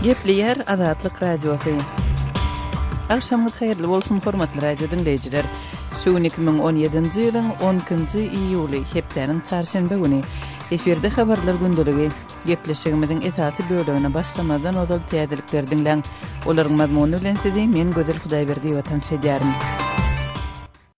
Gepleýär Azatlyk Radiosy. Agşamyňyz haýyrly bolsun, hormatly radio diňleýjiler. Şu gün 2017-nji ýylyň 12-nji iýuly, hepdäniň çarşenbe güni. Efirde habarlar gündeligi. Gepleşigimiziň esasy bölegine başlamazdan ozal täzelikleri diňläň. Olaryň mazmuny bilen sizi men Gözel Hudaýberdiýewa tanyş edýärin.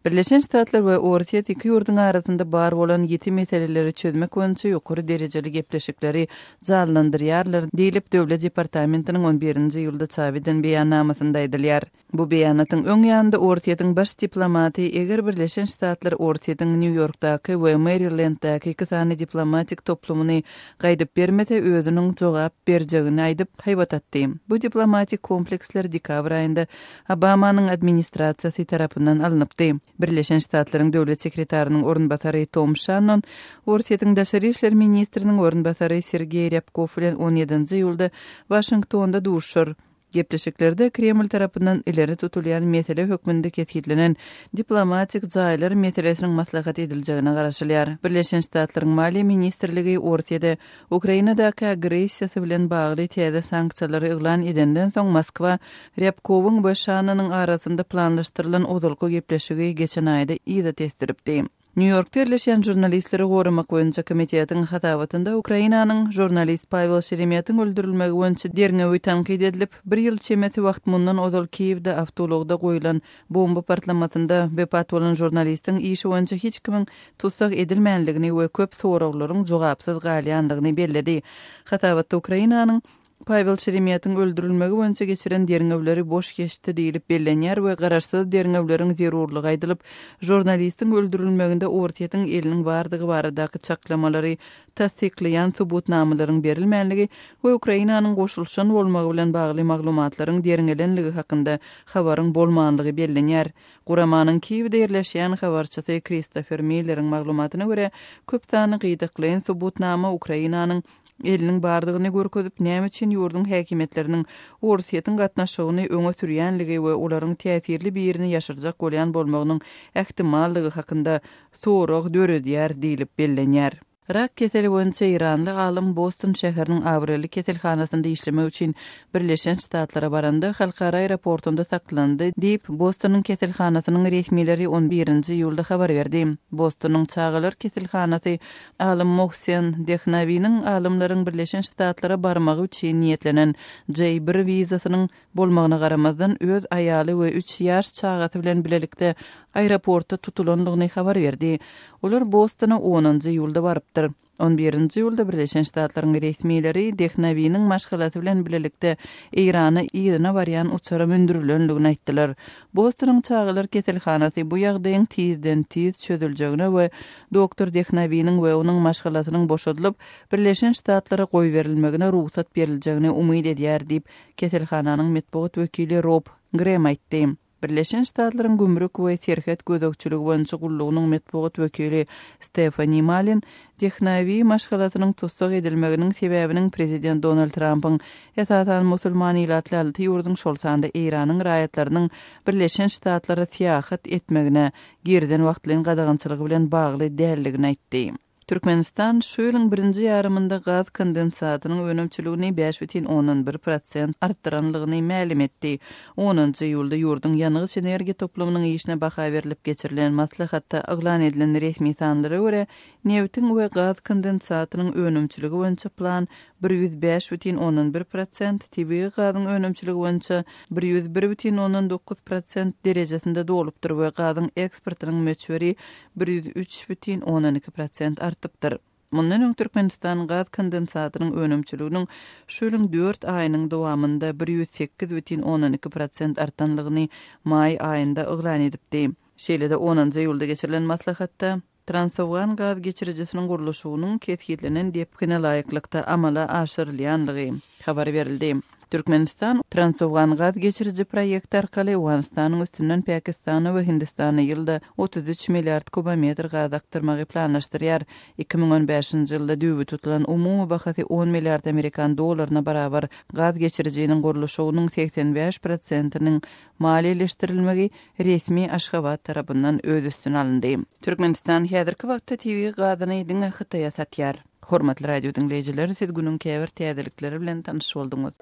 Birleşen Ştatlar we Orsýet iki ýurduň arasynda bar bolan ýiti meseleleri çözmek boýunça ýokary derejeli gepleşikleri janlandyrýarlar diýlip, Döwlet departamentiniň on birinji iýulda çap eden beýannamasynda aýdylýar. Bu beýanatyň öň ýanynda Orsýetiň baş diplomaty eger Birleşen Ştatlar Orsýetiň Nýu-Ýorkdaky we Merilenddäki iki sany diplomatik toplumyny gaýdyp bermese, özüniň jogap berjegini aýdyp, haýbat atdy. Bu diplomatik kompleksler dekabr aýynda Obamanyň administrasiýasy tarapyndan alnypdy. Birleşen Ştatlaryň döwlet sekretarynyň orunbasary Tom Şannon Orsýetiň daşary işler ministriniň orunbasary Sergeý Rýabkow bilen on ýedinji iýulda Waşingtonda duşuşar. Gepleşiklerde Kreml tarapyndan ileri tutulýan mesele hökmünde kesgitlenen diplomatik jaýlar meselesiniň maslahat ediljegine garaşylýar. Birleşen Ştatlaryň Maliýe ministrligi Orsýede Ukrainadaky agressiýasy bilen bagly täze sanksiýalary yglan edenden soň Moskwa Rýabkowyň we Şannonyň arasynda planlaşdyrylan ozalky gepleşigi geçen aýda yza tesdiripdi. Nýu-Ýorkda ýerleşýän Žurnalistleri goramak boýunça komitetiň hasabatynda Ukrainanyň žurnalist Pawel Şeremetiň öldürilmegi boýunça derňewi tankyt edilip, bir ýyl çemesi wagt mundan ozal Kiýewde awtoulagda goýlan bomba partlamasynda wepat bolan žurnalistiň işi boýunça hiç kimiň tussag edilmänligini we köp soraglaryň jogapsyz galýanlygyny belledi. Hasabatda Ukrainanyň Pawel Şeremetiň öldürilmegi boýunça geçiren derňewleri boş geçdi diýlip bellenýär we garaşsyz derňewleriň zerurlygy aýdylyp, žurnalistiň öldürilmeginde Orsýetiň eliniň bardygy baradaky çaklamalary tassyklaýan subutnamalaryň berilmänligi we Ukrainanyň goşulyşan bolmagy bilen bagly maglumatlaryň derňelenligi hakynda habaryň bolmanlygy bellenýär. Guramanyň Kiýewde ýerleşýän habarçysy Kristofer Milleriň maglumatyna görä, köp sanly gytaklaýyn subutnama Ukrainanyň eliniň bardygyny görkezip, näme üçin ýurduň häkimiýetleriniň Orsýetiň gatnaşygyny öňe sürýänligi we olaryň täsirli birini ýaşyrjak bolýan bolmagynyň ähtimallygy hakynda sorag döredýär diýlip bellenýär. Rak keseli boýunça eýranly alym Boston şäheriniň abraýly keselhanasynda işlemek üçin Birleşen Ştatlara baranda, halkara aeroportunda saklandy, diýip, Bostonyň keselhanasynyň resmileri on birinji iýulda habar berdi. Bostonyň çagalar keselhanasy alym Mohsen Dehnawiniň alymlaryň Birleşen Ştatlara barmagy üçin niýetlenen J bir wizasynyň bolmagyna garamazdan, öz aýaly we üç ýaş çagasy bilen bilelikde aeroportda tutulandygyny habar berdi. Olar Bostona onunjy iýulda barypdyr. On birinji iýulda Birleşen Ştatlaryň resmileri Dehnawiniň maşgalasy bilen bilelikde Eýrana yzyna barýan uçara mündürilendigini aýtdylar. Bostonyň çagalar keselhanasy bu ýagdaýyň tizden-tiz çözüljegine we doktor Dehnawiniň we onuň maşgalasynyň boşadylyp, Birleşen Ştatlara goýberilmegine rugsat beriljegine umyt edýär diýip, Keselhananyň metbugat wekili Rob Grem aýtdy. Birleşen Ştatlaryň Gümrük we serhet gözegçiligi boýunça gullugynyň metbugat wekili Stefani Malin Dehnawi maşgalasynyň tussag edilmeginiň sebäbiniň prezident Donald Trampyň esasan musulman ilatly alty ýurduň şol sanda Eýranyň raýatlarynyň Birleşen Ştatlara syýahat etmegine girizen wagtlaýyn gadagançylygy bilen bagly däldigini aýtdy. Türkmenistan şu ýylyň birinji ýarymynda gaz kondensatynyň önümçiligini 5,1 prosent artdyranlygyny mälim etdi. Onunjy iýulda ýurduň ýangyç-energiýa toplumynyň işine baha berlip geçirilen maslahatda yglan edilen resmi sanlara görä, nebitiň we gaz kondensatynyň önümçiligi boýunça plan 105,1 prosent, tebigy gazyň önümçiligi boýunça 101,9 prosent derejesinde dolupdyr we gazyň eksportynyň möçberi 103,2 prosent artypdyr. Mundan öň Türkmenistan gaz kondensatynyň önümçiliginiň şu ýylyň dört aýynyň dowamynda 108,2 prosent artanlygyny maý aýynda yglan edipdi. Şeýle-de onunjy iýulda geçirilen maslahatda Transowgan gaz geçirijisiniň gurluşygynyň kesgitlenen depgine laýyklykda amala aşyrylýanlygy habar berildi. Türkmenistan Transowgan gaz geçiriji proýekti arkaly Owganystanyň üstünden Pakistana we Hindistana ýylda 33 milliard kubometr gaz akdyrmagy planlaşdyrýar. 2015-nji ýylda düýbi tutulan umumy bahasy on milliard amerikan dollaryna barabar gaz geçirijiniň gurluşygynyň 85 prosentiniň maliýeleşdirilmegi resmi Aşgabat tarapyndan öz üstüne alyndy. Türkmenistan häzirki wagtda tebigy gazyny diňe Hytaýa satýar. Hormatly radio diňleýjiler, siz günüň käbir täzelikleri bilen tanyş bolduňyz.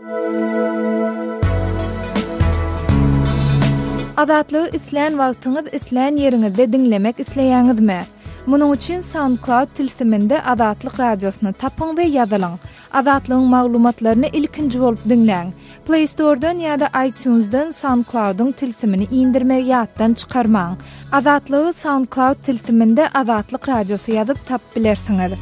Azatlygy islän wagtyňyz, islän ýeriňizde diňlemek isleýäňizmi? Munuň üçin SoundCloud tilsiminde Azatlyk Radiosyny tapyň we ýazylyň. Azatlygyň maglumatlaryny ilkinji bolup diňläň. Play Store-dan ýa-da iTunes-dan SoundCloud-yň tilsimini indirmegi ýatdan çykarmaň. Azatlygy SoundCloud tilsiminde Azatlyk Radiosy ýazyp tapyp bilersiňiz.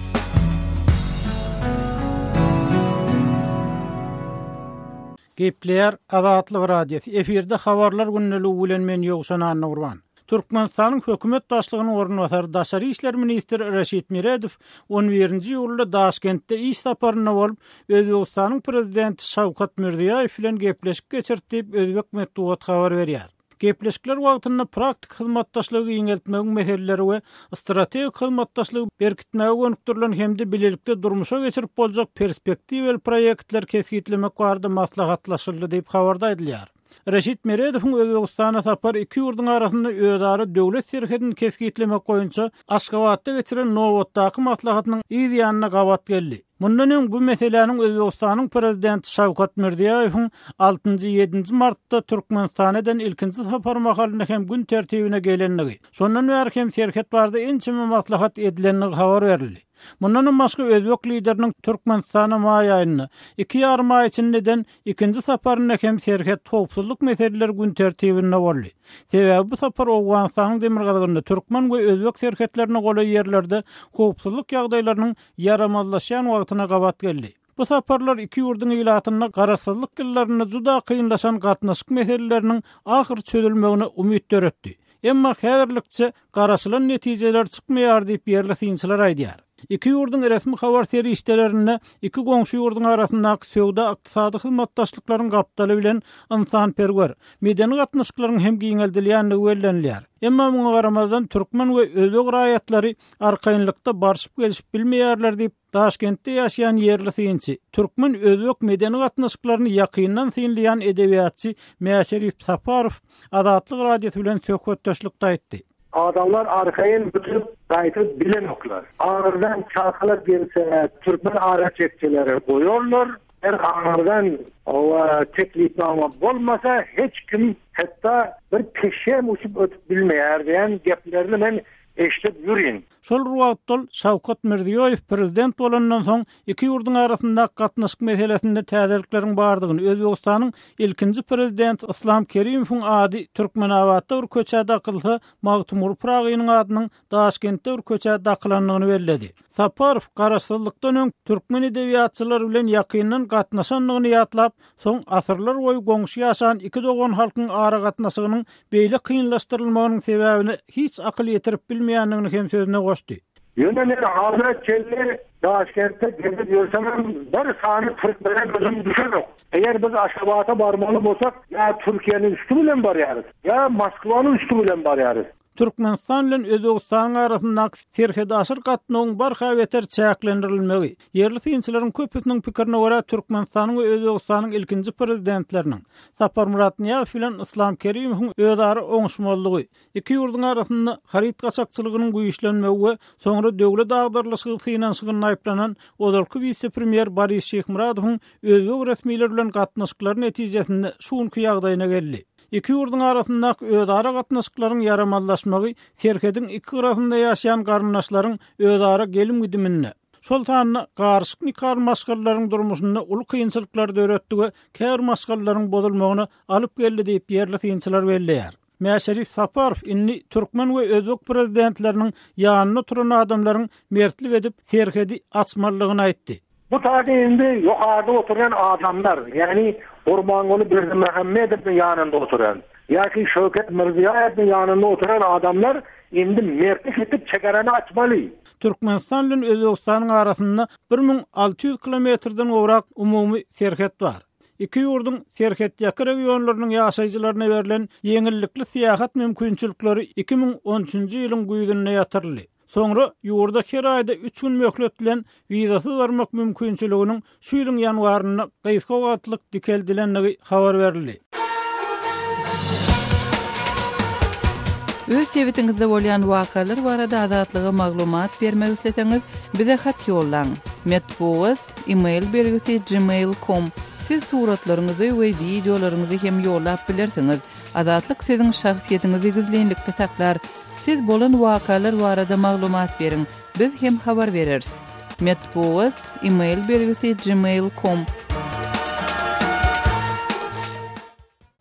Gepleýär Azatlyk Radiosy, efirde Habarlar gündeligi bilen men Ýowşan Annagurban. Türkmenistanyň hökümet başlygynyň orunbasary, daşary işler ministri Reşit Meredow on birinji iýulda Daşkentde iş saparynda bolup, Özbegistanyň prezidenti Şawkat Mirziýoýew bilen gepleşik geçirdi diýip, özbek metbugaty habar berýär. Gepleşikler wagtynda praktik hyzmatdaşlygy giňeltmegiň meseleleri we strategik hyzmatdaşlygy berkitmäge gönükdirilen hem-de bilelikde durmuşa geçirip boljak perspektiwaly proýektleri kesgitlemek barada maslahatlaşyldy diýip, habarda aýdylýar. Reşit Meredowyň Özbegistana sapary iki ýurduň arasynda özara döwlet serhedini kesgitlemek boýunça Aşgabatda geçiren nobatdaky maslahatynyň yz ýanyna gabat geldi. Mundan öň bu meseläniň Özbegistanyň Prezidenti Şawkat Mirziýoýewiň altynjy-ýedinji martda Türkmenistana eden ilkinji sapary mahalynda hem gün tertibine gelendigi, şondan bäri hem serhet barada ençeme maslahat edilendigi habar berildi. Mundanam başga özbek lideriniň Türkmenistana maý aýynda, iki ýarym aý içinde eden ikinji saparynda hem serhet howpsuzlyk meseleleri gün tertibinde boldy. Sebäbi bu sapar Owganystanyň demirgazygynda türkmen we özbek serhetlerine golaý ýerlerde howpsuzlyk ýagdaýlarynyň ýaramazlaşýan wagtyna gabat geldi. Bu saparlar iki ýurduň ilatynda garaşsyzlyk ýyllarynda juda kynlaşan gatnaşyk meseleleriniň ahyr çözülmegine umyt döretdi. Emma häzirlikçe garaşylan netijeler çykmaýar diýip, ýerli synçylar aýdýar. Iki ýurduň resmi habar serişdelerinde iki goňşy ýurduň arasyndaky söwda-ykdysady hyzmatdaşlyklaryň gapdaly bilen ynsanperwer, medeni gatnaşyklaryň hem giňeldilýändigi bellenilýär. Emma muňa garamazdan türkmen we özbek raýatlary arkaýynlykda barşyp-gelşip bilmeýärler diýip, Daşkentde ýaşaýan ýerli synçy, türkmen-özbek medeni gatnaşyklaryny ýakyndan synlaýan edebiýatçy Mäşerip Saparow Azatlyk Radiosy bilen söhbetdeşlikde aýtdy. Adamlar arkaýyn ötüp gaýdyp bilenoklar. Aňyrdan çakylyk gelse türkmen araçekçileri goýarlar. Eger aňyrdan teklipnama bolmasa hiç kim hatda bir peşem uçup ötüp bilmeýär diýen geplerini men eşidip ýürin. Şol bir wagtda ol Şawkat Mirziýoýew prezident bolandan soň iki ýurduň arasyndaky gatnaşyk meselesinde täzelikleriň bardygyny, Özbegistanyň ilkinji prezidenti Yslam Kerimowyň ady Türkmenabatda bir köçä dakylsa, Magtymguly Pyragynyň adynyň Daşkentde bir köçä dakylandygyny belledi. Saparow garaşsyzlykdan öň türkmen edebiýatçylary bilen ýakyndan gatnaşandygyny ýatlap, soň asyrlar boýy goňşy ýaşan iki dogan halkyň aragatnaşygynyň beýle kynlaşdyrylmagynyň sebäbine hiç akyl ýetirip bilmeýändigini hem sözüne goşdy. Ýöne men hazire çenli Daşkentde gezip ýörsemem bir sany türkmene gözüm düşenok. Eger biz Aşgabata barmaly bolsak ýa Türkiýäniň üsti bilen barýarys, ýa Moskwanyň üsti bilen barýarys. Türkmenistan bilen Özbegistanyň arasyndaky serhetaşyr gatnawyň barha beter çäklendirilmegi, ýerli synçylaryň köpüsiniň pikirine görä, Türkmenistanyň we Özbegistanyň ilkinji prezidentleriniň, Saparmyrat Nyýazow bilen Yslam Kerimowyň özara oňuşmazlygy, iki ýurduň arasynda haryt gaçakçylygynyň güýçlenmegi we soňra döwlet agdarylyşygy synanyşygynda aýyplanan ozalky wise-premýer Boris Şyhmyradowyň özbek resmileri bilen gatnaşyklary netijesinde şu günki ýagdaýyna geldi. Iki ýurduň arasyndaky özara gatnaşyklaryň ýaramazlaşmagy serhediň iki gyrasynda ýaşaýan garyndaşlaryň özara gelim-gidiminde, şol sanda garyşyk nikaly maşgalalaryň durmuşynda uly kynçylyklary döretdi we käbir maşgalalaryň bozulmagyna alyp geldi diýip, ýerli synçylar belleýär. Mäşerif Saparow indi türkmen we özbek prezidentleriniň ýanynda oturan adamlaryň mertlik edip, serhedi açmalydygyny aýtdy. Bu taýda indi ýokarda oturýan adamlar, ýagny Gurbanguly Berdimuhamedowyň ýanynda oturan ýa-ki Şöwket Mirziýaýewiň ýanynda oturan adamlar indi mertlik edip çegarany açmaly. Türkmenistan bilen Özbegistanyň arasynda 1600 kilometrden gowrak umumy serhet bar. Iki ýurduň serhetýaka regionlarynyň ýaşaýjylaryna berlen ýeňillikli syýahat mümkinçilikleri 2013-nji ýylyň güýzünde ýatyryldy. Soňra ýurda her aýda üç gün möhlet bilen wizasyz barmak mümkinçiliginiň şu ýylyň ýanwarynda gysga wagtlyk dikeldilendigi habar berildi. Öz sebitiňizde bolýan wakalar barada Azatlyga maglumat bermek isleseňiz, bize hat ýollaň. Metbugat, e-mail belgisi gmail com. Siz suratlaryňyzy we wideolaryňyzy hem ýollap bilersiňiz. Azatlyk siziň şahsyýetiňizi gizlinlikde saklar. Siz bolan wakalar barada maglumat beriň, biz hem habar bereris. Metbugat, e-mail belgisi gmail com.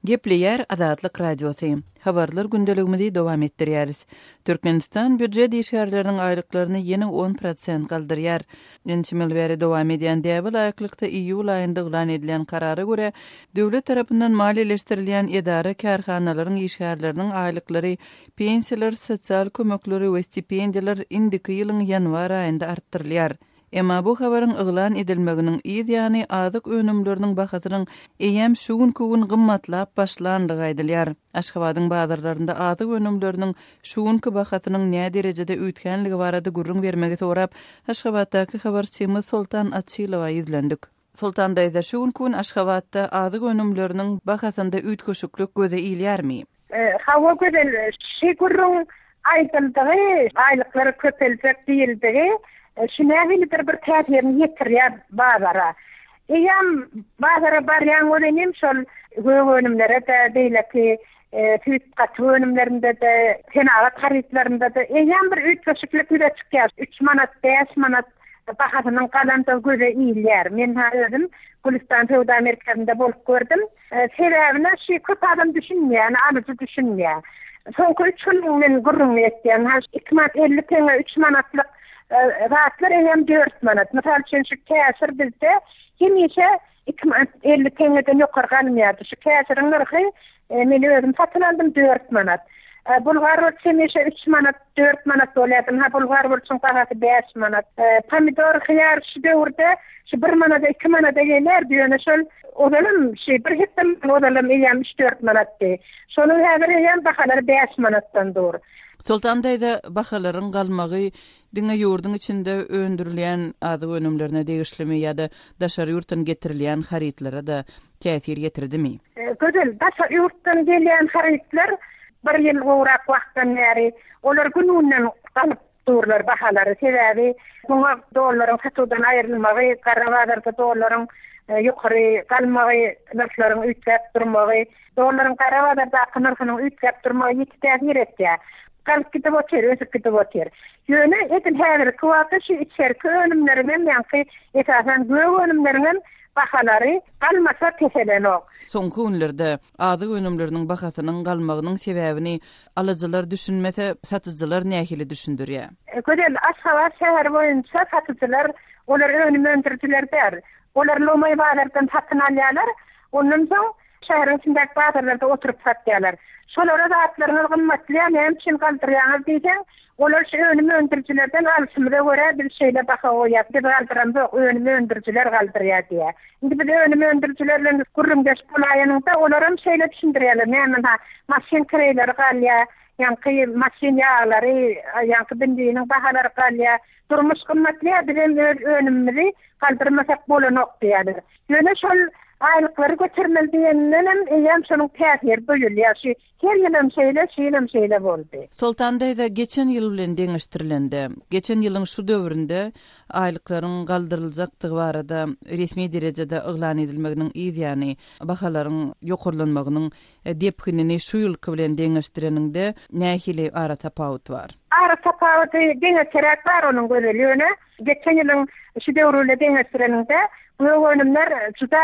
Gepleýär Azatlyk Radiosy. Habarlar gündeligimizi dowam etdirýäris. Türkmenistan býujet işgärleriniň aýlyklaryny ýene on prosent galdyrýar. Ençeme ýyl bäri dowam edýän däbe laýyklykda iýul aýynda yglan edilen karara görä, döwlet tarapyndan maliýeleşdirilýän edara-kärhanalaryň işgärleriniň aýlyklary, pensiýalar, sosial kömekleri we stipendiýalar indiki ýylyň ýanwar aýynda artdyrylýar. Emma bu habaryň yglan edilmeginiň yz ýany azyk önümleriniň bahasynyň eýýäm şu günki gün gymmatlap başlandygy aýdylýar. Aşgabadyň bazarlarynda azyk önümleriniň şu günki bahasynyň näderejede üýtgänligi barada gürrüň bermegi sorap, Aşgabatdaky habarçymyz Soltan Açylowa ýüzlendik. Soltan daýza, şu günki gün Aşgabatda azyk önümleriniň bahasynda üýtgeşiklik göze ilýärmi? Hawa Gözel, şi gürrüň aýdyldygy, aýlyklar köpeljek diýildigi şu nähilidir bir täsirini ýetirýär bazara. Eýýäm bazara barýaň welinim şol gök önümlere-de, beýleki süýt gatyk önümlerinde-de, senagat harytlarynda-da eýýäm bir üýtgeşiklik ýüze çykýar. Üç manat, bäş manat bahasynyň galandygy göze ilýär. Men-hä özüm Gülüstan söwda merkezinde bolup gördüm. Sebäbine şi köp adam düşünmeýär, ýani alyjy düşünmeýär. Soňky üç günüň men gürrüňini etýän. Ha iki manat 50 teňňe üç manatlyk zatlar eýýäm dört manat. Mysal üçin şu käşir bizde hemişe iki manat 50 teňňeden ýokary galmaýardy. Şu käşiriň nyrhy men özüm satyn aldym dört manat. Bulgar burç hemişe üç manat, dört manat bolýardy. Ynha bulgar burçuň bahasy bäş manat. Pomidor, hyýar şu döwürde şu bir manada, iki manada gelýärdi. Ýöne şol ozalam şu bir hepde mundan ozalam eýýäm üç-dört manatdy. Şonuň häzir eýýäm bahalary bäş manatdan dur. Soltan daýza, bahalaryň galmagy diňe ýurduň içinde öndürilýän azyk önümlerine degişlimi ýa-da daşary ýurtdan getirilýän harytlara-da täsir ýetirdimi? Gözel, daşary ýurtdan gelýän harytlar bir ýyl gowrak wagtdan bäri olar gün-günden galyp durlar bahalary. Sebäbi muňa dollaryň satuwdan aýrylmagy, gara bazarda dollaryň ýokary galmagy, nyrhlaryň üýtgäp durmagy, dollaryň gara bazardaky nyrhynyň üýtgäp durmagy ýiti täsir etýär. Galyp gidip otyr, ösüp gidip otyr. Ýöne edil häzirki wagtda şu içerki önümleriňem, ýaňky esasan gök önümleriňem bahalary galmasa peselenok. Soňky günlerde azyk önümleriniň bahasynyň galmagynyň sebäbini alyjylar düşünmese, satyjylar nähili düşündirýär? Gözel, Aşgabat şäheri boýunça satyjylar, olar önüm öndürijiler däl. Olar lomaý bazardan satyn alýarlar, ondan soň şäheriň içindäki bazarlarda oturyp satýarlar. Şolara zatlaryňyz gymmatlaýar, näme üçin galdyrýaňyz diýseň, Olar şu önüm öndürijilerden alşymyza görä biz şeýle baha goýýas, biz galdyramzok, önüm öndürijiler galdyrýar diýýär. Indi biz önüm öndürijiler bilen gürrüňdeş bolaýanyňda olaram şeýle düşündirýärler, näme ynha, maşyn kireýleri galýar, ýaňky maşyn ýaglary, ýaňky benziniň bahalary galýar, durmuş gymmatlaýar, bizem öz önümimizi galdyrmasak bolanok diýýärler. Ýöne şol aýlyklary götermeli diýendenem eýýäm şonuň täsiri duýulýar. Şu Her ýylam şeýle, şu ýylam şeýle boldy. Soltan daýza, geçen ýyl bilen deňeşdirilende, geçen ýylyň şu döwründe aýlyklaryň galdyryljakdygy barada resmi derejede yglan edilmeginiň yz ýany, bahalaryň ýokarlanmagynyň depginini şu ýylky bilen deňeşdireniňde nähili aratapawut bar? Aratapawudy deňeçeräk bar onuň Gözel, ýöne Geçen ýylyň şu döwri bilen deňeşdireniňde, gök önümler juda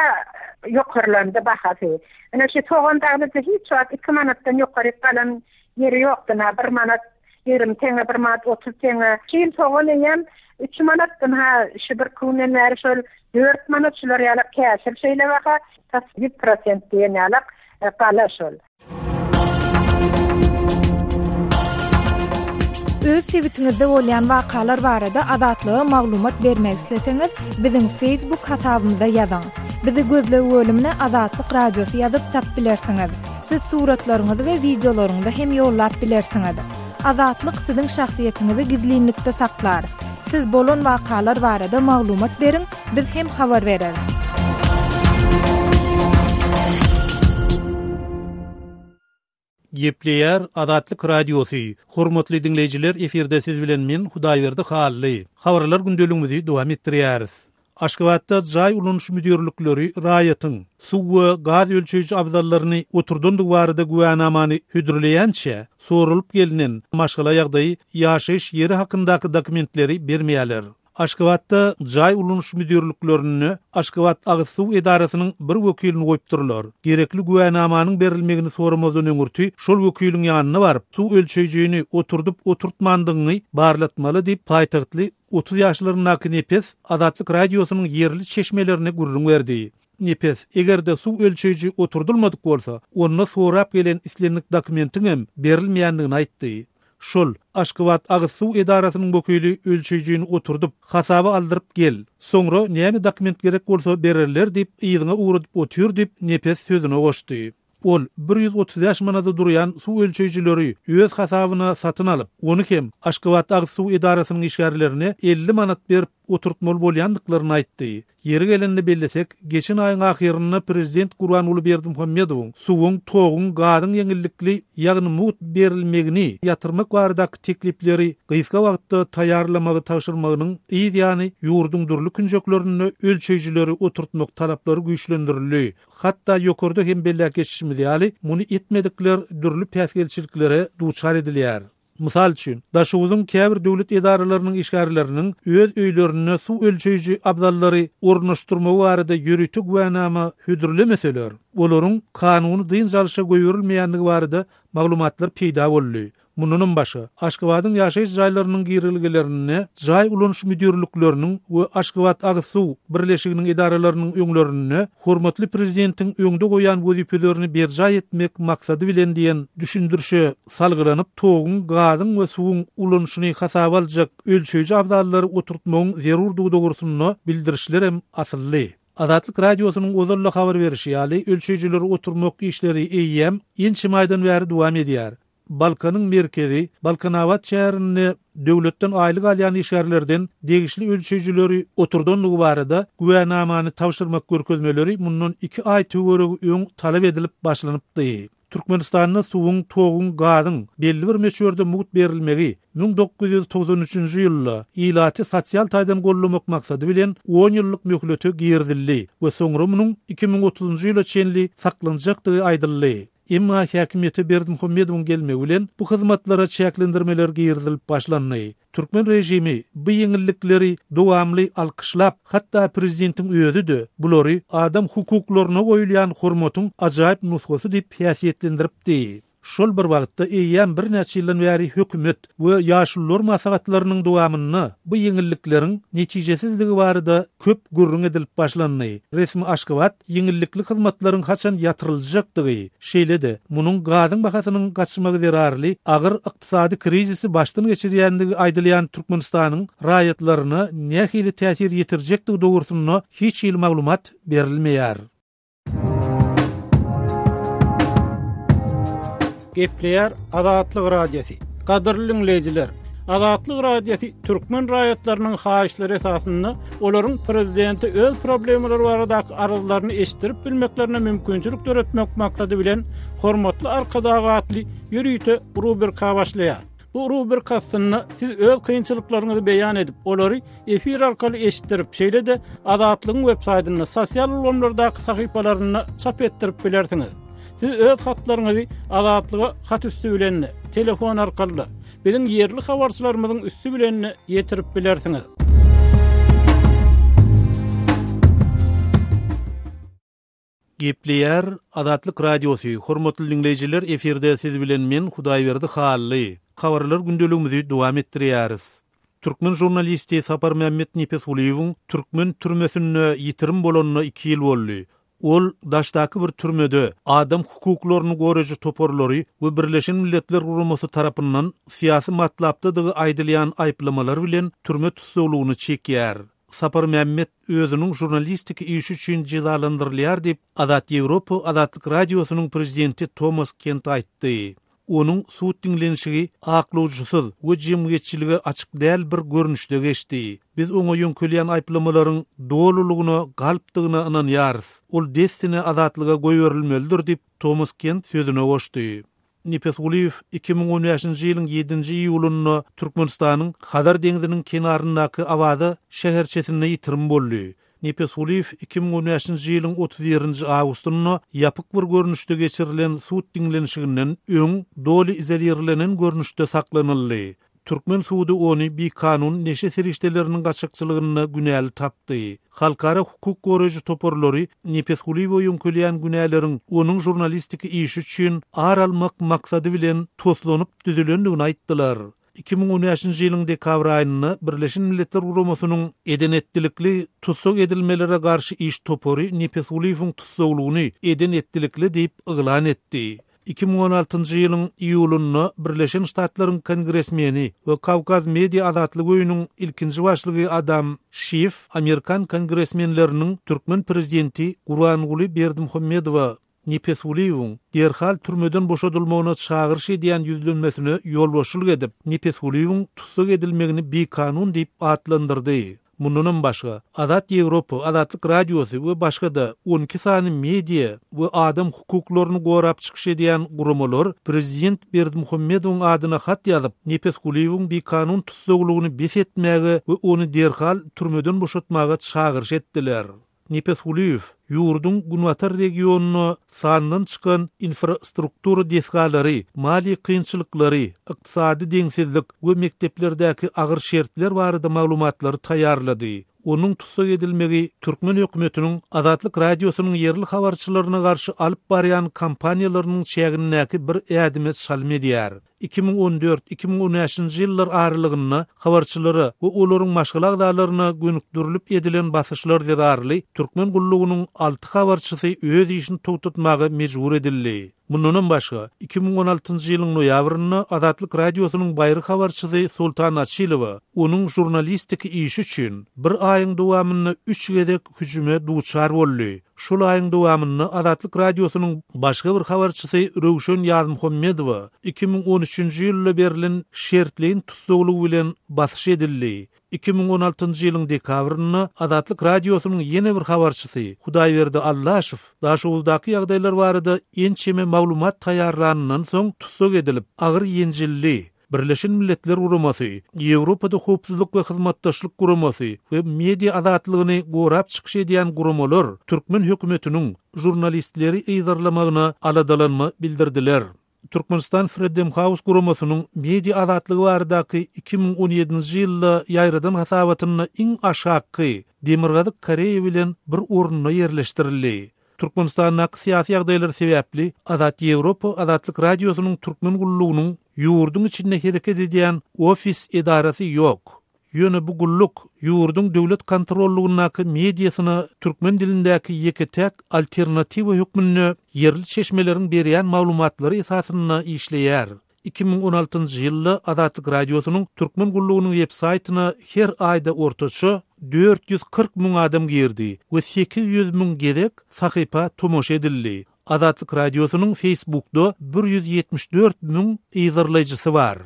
ýokarlandy bahasy. Ine şu sogan daglyja hiç wagt iki manatdan ýokaryk galan ýeri ýokdy, ynha bir manat 20 teňňe, bir manat 30 teňňe. Şu ýyl sogan eýýäm üç manat, ynha şu birki günden bäri şol dört manat, şular ýalak käşir şeýle baha, tas 100% diýen ýalak gala şol. Öz sebitiňizde bolýan wakalar barada Azatlyga maglumat bermek isleseňiz, biziň Facebook hasabymyza ýazyň. Bizi gözleg bölümine Azatlyk Radiosy ýazyp tap bilersiňiz. Siz suratlaryňyzy we wideolaryňyzy hem ýollap bilersiňiz. Azatlyk siziň şahsyýetiňizi gizlinlikde saklar. Siz bolan wakalar barada maglumat beriň, biz hem habar bereris. Gepleýär Azatlyk Radiosy, Hormatly diňleýjiler efirde siz bilen men Hudaýberdi Hally. Habarlar gündeligimizi dowam etdirýäris. Aşgabatda jaý ulanyş müdirlikleri raýatyň suw we gaz ölçeýji abzallaryny oturdandygy barada güwänamany hödürleýänçä, soralyp gelnen maşgala ýagdaýy, ýaşaýyş ýeri hakyndaky dokumentleri bermeýärler. Aşgabatda jaý ulanyş müdirliklerinde Aşgabat agyz suw edarasynyň bir wekilini goýupdyrlar. Gerekli güwänamanyň berilmegini soramazdan öňürti şol wekiliň ýanyna baryp, suw ölçeýjini oturdyp-oturtmandygyňy barlatmaly diýip, paýtagtly 30 ýaşlaryndaky Nepes Azatlyk Radiosynyň ýerli çeşmelerine gürrüň berdi. Nepes, eger-de suw ölçeýji oturdylmadyk bolsa, onda sorap gelen islendik dokumentiňem berilmeýändigini aýtdy. Şol, Aşgabat agyz suw edarasynyň wekili ölçeýjini oturdyp, hasaba aldyryp gel. Soňra näme dokument gerek bolsa bererler diýip, yzyňa ugradyp otyr diýip, Nepes sözüne goşdy. Ol 135 manada durýan suw ölçeýjileri öz hasabyna satyn alyp, ony hem Aşgabat agyz suw edarasynyň işgärlerine 50 manat berip oturtmaly bolýandyklaryny aýtdy. Ýeri gelende bellesek, geçen aýyň ahyrynda prezident Gurbanguly Berdimuhamedowyň suwuň, toguň, gazyň ýeňillikli, ýagny mugt berilmegini ýatyrmak baradaky teklipleri gysga wagtda taýýarlamagy tabşyrmagynyň yz ýany ýurduň dürli künjeklerinde ölçeýjileri oturtmak talaplary güýçlendirildi. Hatda ýokarda hem belläp geçişimiz ýaly, muny etmedikler dürli päsgelçiliklere duçar edilýär. Mysal üçin, Daşoguzyň käbir döwlet edaralarynyň işgärleriniň öz öýlerinde suw ölçeýji abzallary ornaşdyrmagy barada ýörite güwänama hödürlemeseler, olaryň kanuny dynç alşa goýberilmeýändigi barada maglumatlar peýda boldy. Mundanam başga, Aşgabadyň ýaşaýyş jaýlarynyň girelgelerinde jaý ulanyş müdirlikleriniň we Aşgabatagzsuw birleşiginiň edaralarynyň öňlerinde hormatly Prezidentiň öňde goýan wezipelerini berjaý etmek maksady bilen diýen düşündirişe salgylanyp, toguň, gazyň we suwuň ulanyşyny hasaba aljak ölçeýji abzallary oturtmagyň zerurdygy dogrusynda bildirişlerem asyldy. Azatlyk Radiosynyň ozal-da habar berişi ýaly, ölçeýjileri oturmak işleri eýýäm ençeme aýdan bäri dowam edýär. Balkanyň merkezi, Balkanabat şäherinde döwletden aýlyk alýan işgärlerden degişli ölçeýjileri oturdandygy barada güwänamany tabşyrmak görkezmeleri mundan iki aý töweregi öň talap edilip başlanypdy. Türkmenistanda suwuň, toguň, gazyň belli bir möçberde mugt berilmegi 1993-nji ýylda ilaty sosial taýdan goldamak maksady bilen on ýyllyk möhlete girizildi we soňra munuň 2030-njy ýyla çenli saklanjakdygy aýdyldy. Emma häkimiýete Berdimuhamedowyň gelmegi bilen bu hyzmatlara çäklendirmeler girizilip başlandy. Türkmen režimi bu ýeňillikleri dowamly alkyşlap, hatda prezidentiň özi-de bulary adam hukuklaryna goýulýan hormatyň ajaýyp nusgasy diýip häsiýetlendiripdi. Şol bir wagtda eýýäm birnäçe ýyldan bäri hökümet we ýaşulular maslahatlarynyň dowamynda bu ýeňillikleriň netijesizligi barada köp gürrüň edilip başlandy. Resmi Aşgabat ýeňillikli hyzmatlaryň haçan ýatyryljakdygy, şeýle-de, munuň gazyň bahasynyň gaçmagy zerarly agyr ykdysady krizisi başdan geçirýändigi aýdylýan Türkmenistanyň raýatlaryna nähili täsir ýetirjekdigi dogrusynda hiç hili maglumat berilmeýär. Gepleýär Azatlyk Radiosy. Gadyrly diňleýjiler, Azatlyk Radiosy türkmen raýatlarynyň haýyşlary esasynda olaryň prezidente öz problemalary baradaky arzlaryny eşitdirip bilmeklerine mümkinçilik döretmek maksady bilen Hormatly Arkadag atly ýörite rubrika başlaýar. Bu rubrika astynda siz öz kynçylyklaryňyzy beýan edip, olary efir arkaly eşitdirip, şeýle-de Azatlygyň web saýtynda, sosial ulgamlardaky sahypalarynda çap etdirip bilersiňiz. Siz öz hatlaryňyzy Azatlyga hat üsti bilen-de, telefon arkaly-da, biziň ýerli habarçylarymyzyň üsti bilen-de ýetirip bilersiňiz. Gepleýär Azatlyk Radiosy, Hormatly diňleýjiler efirde siz bilen men Hudaýberdi Hally. Habarlar gündeligimizi dowam etdirýäris. Türkmen žurnalisti Saparmämmet Nepesgulyýewiň türkmen türmesinde ýitirim bolanyna iki ýyl boldy. Ol daşdaky bir türmede adam hukuklaryny goraýjy toparlary we Birleşen Milletler Guramasy tarapyndan syýasy matlapdadygy aýdylýan aýyplamalar bilen türme tussaglygyny çekýär. Saparmämmet özüniň žurnalistiki işi üçin jezalandyrylýar diýip, Azat Ýewropa Azatlyk Radiosynyň prezidenti Tomas Kent aýtdy. Onuň sud diňlenişigi aklawjysyz we jemgyýetçilige açyk däl bir görnüşde geçdi. Biz oňa ýöňkelýän aýyplamalaryň dolulygyna galpdygyna ynanýarys. Ol dessine azatlyga goýberilmelidir diýip, Tomas Kent sözüne goşdy. Nepesgulyýew 2015-nji ýylyň ýedinji iýulynda Türkmenistanyň Hazar deňziniň kenaryndaky Awaza şäherçesinde ýitirim boldy. Nepesgulyýew 2015-nji ýylyň 31-nji awgustynda ýapyk bir görnüşde geçirilen sud diňlenişiginden öň doly izolirlenen görnüşde saklanyldy. Türkmen sudy ony bikanun neşe serişdeleriniň gaçakçylygynda günäli tapdy. Halkara hukuk goraýjy toparlary Nepesgulyýewe ýöňkelýän günäleriň onuň žurnalistiki işi üçin ar almak maksady bilen toslanyp düzülendigini aýtdylar. 2015-nji ýylyň dekabr aýynda Birleşen Milletler Guramasynyň eden-etdilikli tussag edilmelere garşy iş topary Nepesgulyýewiň tussaglygyny eden-etdilikli diýip yglan etdi. 2016-njy ýylyň iýulynda Birleşen Ştatlaryň kongresmeni we Kawkaz Media Azatlyk öýüniň ilkinji başlygy Adam Şiff amerikan kongresmenleriniň türkmen prezidenti Gurbanguly Berdimuhamedowa Nepesgulyýewiň derhal türmeden boşadylmagyna çagyryş edýän ýüzlenmesine ýolbaşçylyk edip, Nepesgulyýewiň tussag edilmegini bikanun diýip atlandyrdy. Mundanam başga, Azat Ýewropa, Azatlyk Radiosy we başga-da 12 sany media we adam hukuklaryny gorap çykyş edýän guramalar prezident Berdimuhamedowyň adyna hat ýazyp, Nepesgulyýewiň bikanun tussaglygyny bes etmäge we ony derhal türmeden boşatmaga çagyryş etdiler. Nepesgulyýew ýurduň günbatar regionynda sandan çykan infrastruktura desgalary, maliýe kynçylyklary, ykdysady deňsizlik we mekdeplerdäki agyr şertler barada maglumatlary taýýarlady. Onuň tussag edilmegi türkmen hökümetiniň Azatlyk Radiosynyň ýerli habarçylaryna garşy alyp barýan kampaniýalarynyň çägindäki bir ädime çalym edýär. 2014, 2015-nji ýyllar aralygynda habarçylara we olaryň maşgala agzalaryna gönükdirilip edilen basyşlar zerarly türkmen gullugynyň alty habarçysy öz işini togtatmaga mejbur edildi. Mundanam başga, 2016-njy ýylyň noýabrynda Azatlyk Radiosynyň baýry habarçysy Soltan Açylowa onuň žurnalistiki işi üçin bir aýyň dowamynda üç gezek hüjüme duçar boldy. Şol aýyň dowamynda Azatlyk Radiosynyň başga bir habarçysy Röwşen Ýazmuhammedowa 2013-nji ýylda berlen şertleýin tussaglygy bilen basyş edildi. 2016-njy ýylyň dekabrynda Azatlyk Radiosynyň ýene bir habarçysy Hudaýberdi Allaşow Daşoguzdaky ýagdaýlar barada ençeme maglumat taýýarlanyndan soň tussag edilip, agyr ýenjildi. Birleşen Milletler Guramasy, Ýewropada Howpsuzlyk we Hyzmatdaşlyk Guramasy we media azatlygyny gorap çykyş edýän guramalar türkmen hökümetiniň žurnalistleri yzarlamagyna aladalanma bildirdiler. Türkmenistan Freedom House guramasynyň media azatlygy baradaky 2017-nji ýylda ýaýradan hasabatynda iň aşakky Demirgazyk Koreýa bilen bir orunda ýerleşdirildi. Türkmenistandaky syýasy ýagdaýlar sebäpli Azat Ýewropa Azatlyk Radiosynyň Türkmen gullugynyň ýurduň içinde hereket edýän ofis edarasy ýok. Ýöne bu gulluk ýurduň döwlet kontrollugyndaky mediasyna türkmen dilindäki ýeke-täk alternatiwa hökmünde ýerli çeşmeleriň berýän maglumatlary esasynda işleýär. 2016-njy ýylda Azatlyk Radiosynyň Türkmen gullugynyň web-saýtyna her aýda ortaça 440 müň adam girdi we 800 müň gezek sahypa tomaşa edildi. Azatlyk Radiosynyň Facebookda 174 müň yzarlaýjysy bar.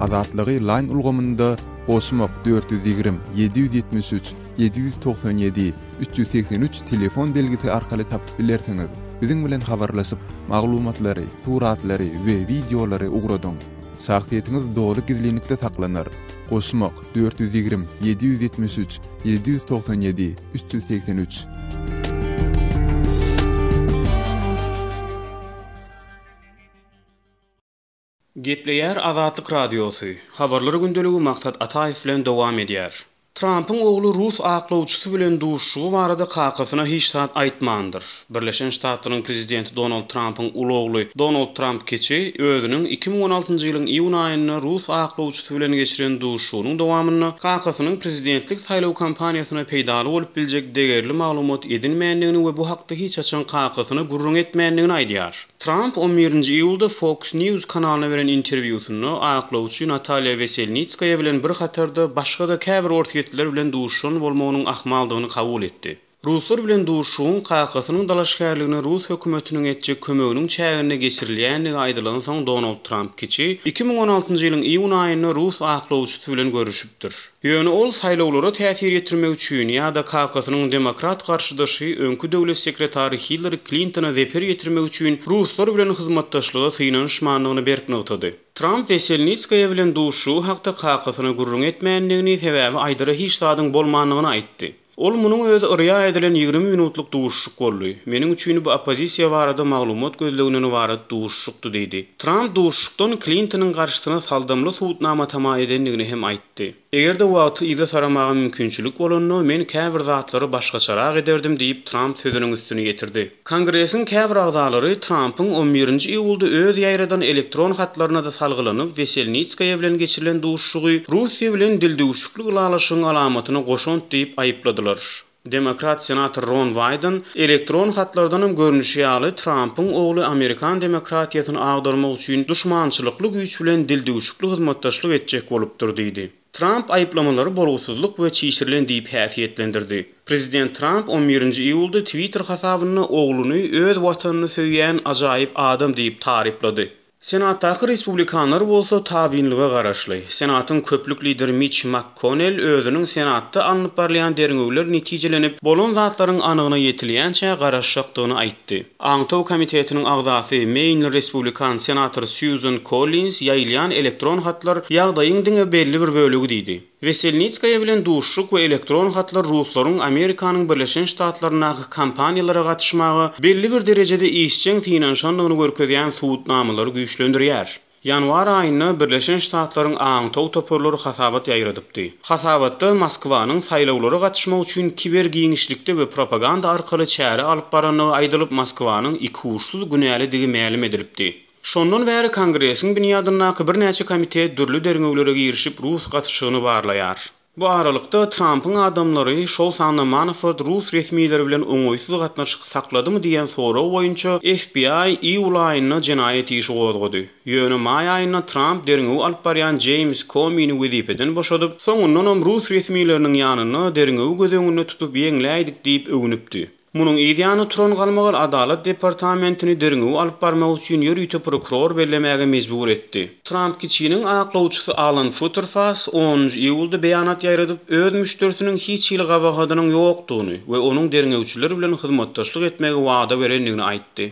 Azatlygy Line ulgamynda goşmak 420 773 797 383 telefon belgisi arkaly tapyp bilersiňiz. Biziň bilen habarlaşyp, maglumatlary, suratlary we wideolary ugradyň. Şahsyýetiňiz doly gizlinlikde saklanar. Goşmak 420 773 797 383. Gepleýär Azatlyk Radiosy, Habarlar gündeligi Maksat Ataýew bilen dowam edýär. Trampyň ogly rus aklawçysy bilen duşuşygy barada kakasyna hiç zat aýtmandyr. Birleşen Ştatlaryň prezidenti Donald Trampyň uly ogly Donald Tramp kiçi özüniň 2016-njy ýylyň iýun aýynda rus aklawçysy bilen geçiren duşuşygynyň dowamynda kakasynyň prezidentlik saýlaw kampaniýasyna peýdaly bolup biljek degerli maglumat edinmändigini we bu hakda hiç haçan kakasyna gürrüň etmändigini aýdýar. Tramp on birinji iýulda Fox News kanalyna beren interwýusynda aklawçy Natalýa Weselnitskaýa bilen bir hatarda başga-da käbir orsýetliler bilen duşuşan bolmagynyň ahmaldygyny kabul etdi. Ruslar bilen duşuşygyň kakasynyň dalaşgärligine rus hökümetiniň etjek kömeginiň çäginde geçirilýändigi aýdylansoň Donald Tramp kiçi 2016-njy ýylyň iýun aýynda rus aklawçysy bilen görüşipdir. Ýöne ol saýlawlara täsir ýetirmek üçin ýa-da kakasynyň demokrat garşydaşy öňki döwlet sekretary Hillari Klintona zeper ýetirmek üçin ruslar bilen hyzmatdaşlyga synanyşmandygyny berk nygtady. Tramp Weselnitskaýa bilen duşuşygy hakda kakasyna gürrüň etmändigini, sebäbi aýdara hiç zadyň bolmandygyny aýtdy. Ol munuň özi yrýa edilen 20 minutlyk duşuşyk boldy. Meniň üçin bu oppozisiýa barada maglumat gözleginden ybarat duşuşykdy diýdi. Tramp duşuşykdan Klintonyň garşysyna saldamly subutnama tama edendigini hem aýtdy. Eger-de wagty yza saramaga mümkinçilik bolanda, men käbir zatlary başgaçarak ederdim diýip, Tramp sözüniň üstüni ýetirdi. Kongresiň käbir agzalary Trampyň on birinji iýulda öz ýaýradan elektron hatlaryna-da salgylanyp, Weselnitskaýa bilen geçirilen duşuşygy Russiýa bilen dildüwşükli ylalaşygyň alamatyna goşant diýip aýypladylar. Demokrat senator Ron Waýden, Elektron hatlardanam görnüşi ýaly, Trampyň ogly amerikan demokratiýasyny agdarmak üçin duşmançylykly güýç bilen dildüwşükli hyzmatdaşlyk etjek bolupdyr diýdi. Tramp aýyplamalary bolgusyzlyk we çişirilen diýip häsiýetlendirdi. Prezident Tramp on birinji iýulda Twitter hasabynda ogluny öz watanyny söýýän ajaýyp adam diýip taryplady. Senatdaky respublikanlar bolsa tabynlyga garaşly. Senatyň köplük lideri Mitç MakKonnel özüniň Senatda alnyp barylýan derňewler netijelenip, bolan zatlaryň anygyna ýetilýänçä garaşjakdygyny aýtdy. Aňtaw komitetiniň agzasy, meýnli respublikan senator Sýuzan Kollins ýaýylýan elektron hatlar ýagdaýyň diňe belli bir bölegi diýdi. Weselnitskaýa bilen duşuşyk we elektron hatlar ruslaryň Amerikanyň Birleşen Ştatlaryndaky kampaniýalara gatyşmaga belli bir derejede işjeň synanyşandygyny görkezýän subutnamalary güýçlendirýär. Ýanwar aýynda Birleşen Ştatlaryň aňtaw toparlary hasabat ýaýradypdy. Hasabatda Moskwanyň saýlawlara gatyşmak üçin kiber giňişlikde we propaganda arkaly çäre alyp barandygy aýdylyp, Moskwanyň ikuçsuz günälidigi mälim edilipdi. Şondan bäri Kongresiň binýadyndaky birnäçe komitet dürli derňewlere girişip, rus gatyşygyny barlaýar. Bu aralykda, Trampyň adamlary, şol sanda Manafort rus resmileri bilen oňaýsyz gatnaşyk sakladymy diýen sorag boýunça FBI iýul aýynda jenaýat işi gozgady. Ýöne maý aýynda Tramp derňewi alyp barýan Jeýms Komini wezipeden boşadyp, soňundanam rus resmileriniň ýanynda derňewi göz öňünde tutup ýeňläýdik diýip öwünipdi. Munuň yz ýany turan galmagal Adalat departamentini derňewi alyp barmak üçin ýörite prokuror bellemäge mejbur etdi. Tramp kiçiniň aklawçysy Alan Futerfas onunjy iýulda beýanat ýaýradyp, öz müşderisiniň hiç hili gabahadynyň ýokdugyny we onuň derňewçiler bilen hyzmatdaşlyk etmegi wada berendigini aýtdy.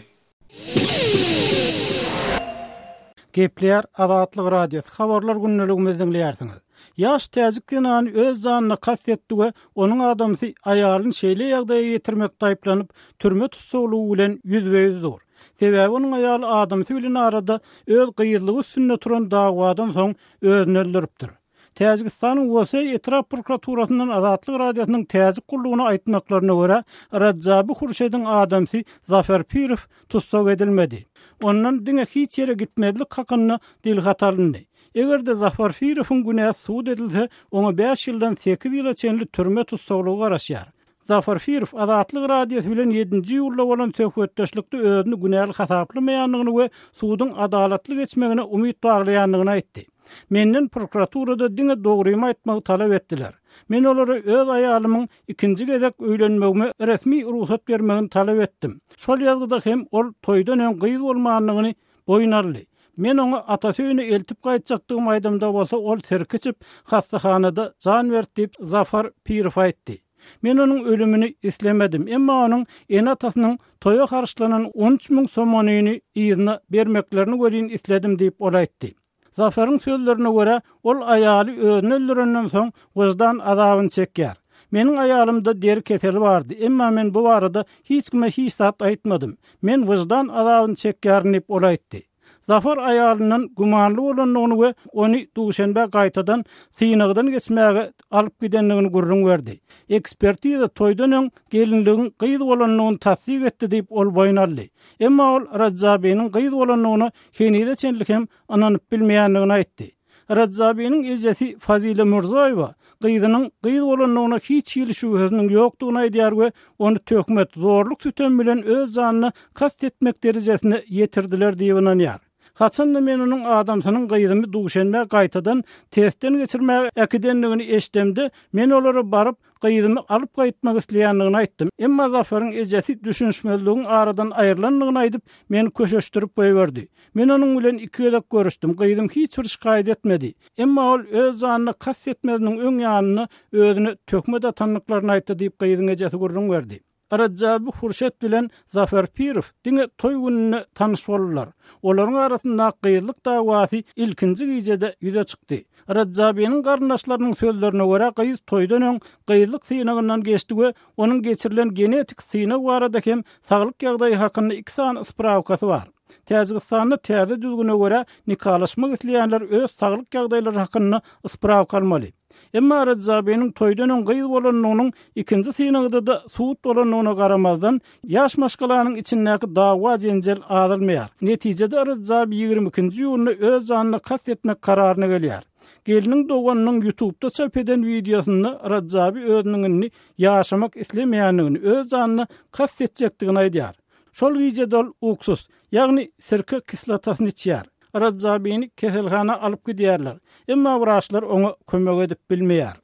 Gepleýär Azatlyk Radiosy, Habarlar gündeligimizi diňleýärsiňiz. Ýaş täjik zenany öz janyna kast etdi we onuň adamsy aýalyny şeýle ýagdaýa ýetirmekde aýyplanyp, türme tussaglygy bilen ýüzbe-ýüz dur. Sebäbi onuň aýaly adamsy bilen arada öz gyzlygy üstünde turan dawadan soň özüni öldüripdir. Täjigistanyň Woseý etrap prokuraturasyndan Azatlyk Radiosynyň täjik gullugyna aýtmaklaryna görä, Radjabi Hurşediň adamsy Zafar Pirow tussag edilmedi. Ondan diňe hiç ýere gitmezlik hakynda dilhat alyndy. Eger-de Zafar Pirowyň günäsi subut edilse, oňa bäş ýyldan sekiz ýyla çenli türme tussaglygy garaşýar. Zafar Pirow Azatlyk Radiosy bilen ýedinji iýulda bolan söhbetdeşlikde özüni günäli hasaplamaýandygyny we suduň adalatly geçmegine umyt baglaýandygyny aýtdy. Menden prokuraturada diňe dogrymy aýtmagy talap etdiler. Men olara öz aýalymyň ikinji gezek öýlenmegime resmi rugsat bermegini talap etdim. Şol ýazgyda hem ol toýdan öň gyz bolmandygyny boýun aldy. Men oňa atasy öýüne eltip gaýtjakdygymy aýdamda bolsa ol sirk içip, hassahanada jan berdi diýip, Zafar Pirow aýtdy. Men onuň ölümini islemedim, emma onuň ene-atasynyň toýa harçlanan 13 müň somonyny yzyna bermeklerini welin isledim diýip, ol aýtdy. Zafaryň sözlerine görä, ol aýaly özüni öldürenden soň wyždan azabyny çekýär. Meniň aýalymda deri keseli bardy, emma men bu barada hiç kime hiç zat aýtmadym. Men wyždan azabyny çekýärin diýip, ol aýtdy. Zafar aýalyndan gümanly bolandygyny we ony Duşenbä gaýtadan synagdan geçmäge alyp gidendigini gürrüň berdi. Ekspertiza toýdan öň gelinligiň gyz bolandygyny tassyk etdi diýip, ol boýun aldy. Emma ol Rajabiniň gyz bolandygyna henize çenli hem ynanyp bilmeýändigini aýtdy. Rajabiniň ejesi Fazile Mürzoýewa gyzynyň gyz bolandygyna hiç hili şübhesiniň ýokdugyny aýdýar we ony töhmet, zorluk-sütem bilen öz janyna kast etmek derejesine ýetirdiler diýip ynanýar. Haçan-da men onuň adamsynyň gyzymy Duşenbä gaýtadan testden geçirmäge äkidendigini eşidemde, men olara baryp, gyzymy alyp gaýtmak isleýändigini aýtdym. Emma Zafaryň ejesi düşünişmezligiň aradan aýrylandygyny aýdyp, meni köşeşdirip goýberdi. Men onuň bilen iki gezek görüşdim, gyzym hiç bir şikaýat etmedi. Emma ol öz janyna kast etmeziniň öň ýanynda özüne töhmet atandyklaryny aýtdy diýip, gyzyň ejesi gürrüň berdi. Rajaby Hurşet bilen Zafar Pirow diňe toý gününde tanyş boldular. Olaryň arasyndaky gyzlyk dawasy ilkinji gijede ýüze çykdy. Rajabynyň garyndaşlarynyň sözlerine görä, gyz toýdan öň gyzlyk synagyndan geçdi we onuň geçirilen genetik synag barada hem saglyk ýagdaýy hakynda iki sany sprawkasy bar. Täjigistanda täze düzgüne görä, nikalaşmak isleýänler öz saglyk ýagdaýlary hakynda sprawka almaly. Emma Radžabiniň toýdan öň gyz bolandygynyň ikinji synagda-da subut bolandygyna garamazdan, ýaş maşgalanyň içindäki dawa-jenjel azalmaýar. Netijede Radžabi 22-nji iýunda öz janyna kast etmek kararyna gelýär. Gelniň doganynyň ýutubda çap eden wideosynda Radžabi özüniň indi ýaşamak islemeýändigini, öz janyna kast etjekdigini aýdýar. Şol gije-de ol uksus, ýagny sirke kislotasyny içýär. Rajabini keselhana alyp gidýärler. Emma wraçlar oňa kömek edip bilmeýär.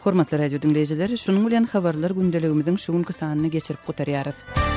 Hormatly radio diňleýjiler, şunuň bilen habarlar gündeligimiziň şu günki sanyny geçirip gutarýarys.